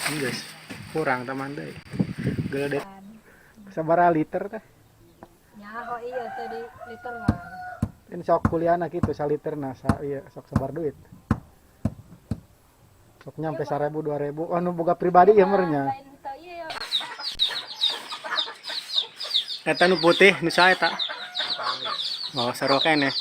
Geus kurang taman deui. Geuleudek sabaraha liter teh? Nyaho iya teh di liter mah. Kan sok kuliahna kitu saliterna sa ieu sok sabar duit. Sok nyampe 1000 2000. Oh, nu boga pribadi ieu mah nya. Lain teu ieu. Eta nu putih nu saha eta? Oh, sarua keneh.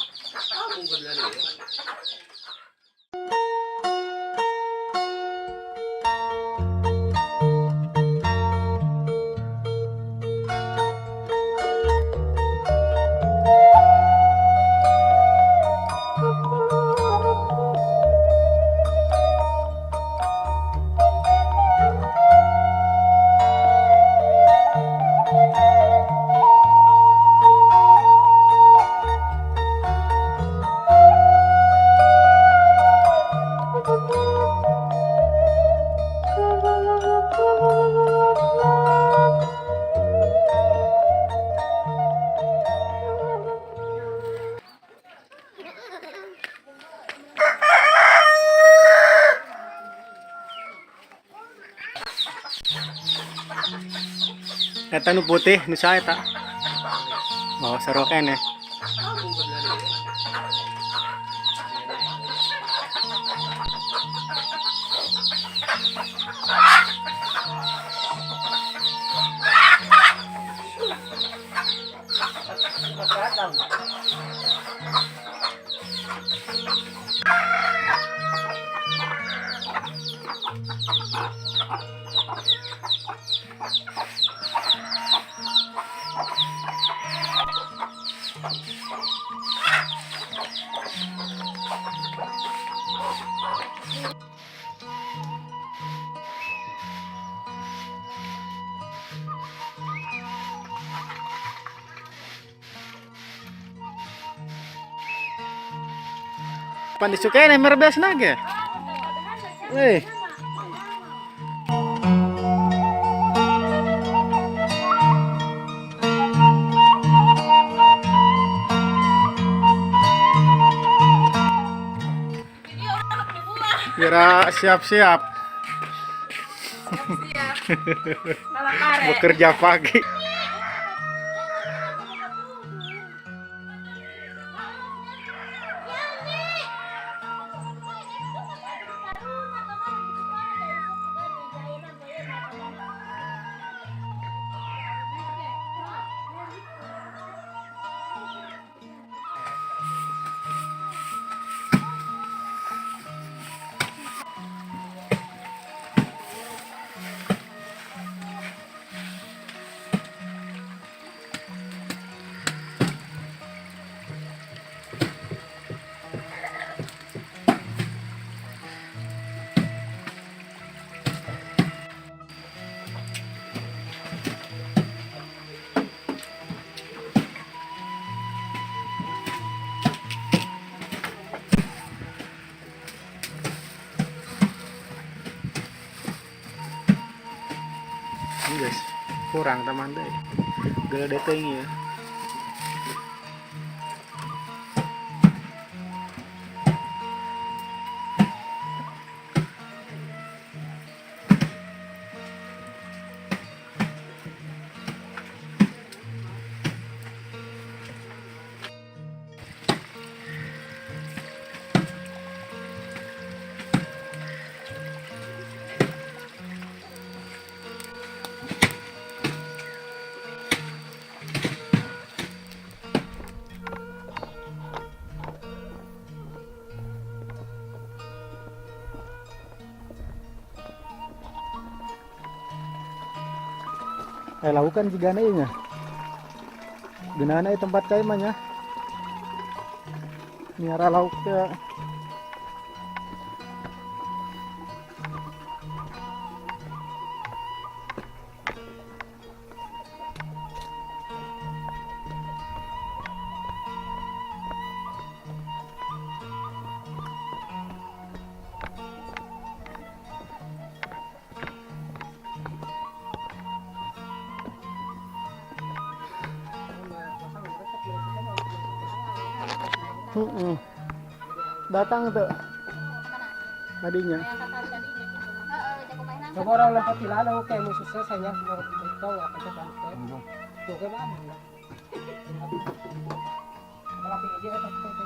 Eta nu putih nu saha eta? Oh, sarua keneh. Pan disukain merbesna ge. Eh. Kira siap-siap bekerja pagi. Guys, kurang taman deui. Geuleudek teuing ieu. Lakukan jigana ieu nya. Geunahna ieu tempat cai mah nya. Miara lauk teh. Heeh. Datang tuh. Tadinya. Heeh. Coba orang lompat hilal oke mau sukses hanya mau itu apa itu bangke. Tuh ke mana? Kalau aja apa itu.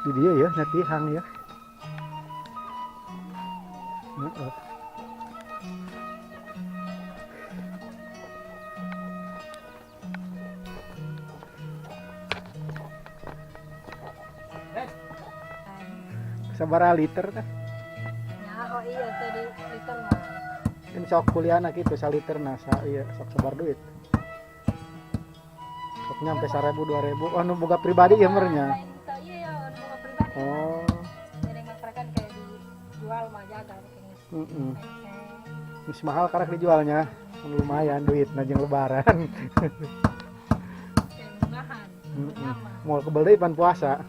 Di dia ya nanti hang ya. Heeh. Sabaraha liter teh? Ya, oh iya tadi liter mah. Kan sok kuliahna gitu saliter nah sa iya sok sabar duit. Sok nyampe 1000 2000. Oh, nu boga pribadi ya merenya. Lain teu iya ya, anu boga pribadi. Oh. Jadi masyarakat kayak dijual mah jaga kayak Heeh. Geus mahal karek dijualnya. Kan lumayan duit jeung lebaran. Kayak bungahan. Heeh. Moal kebel deui pan puasa.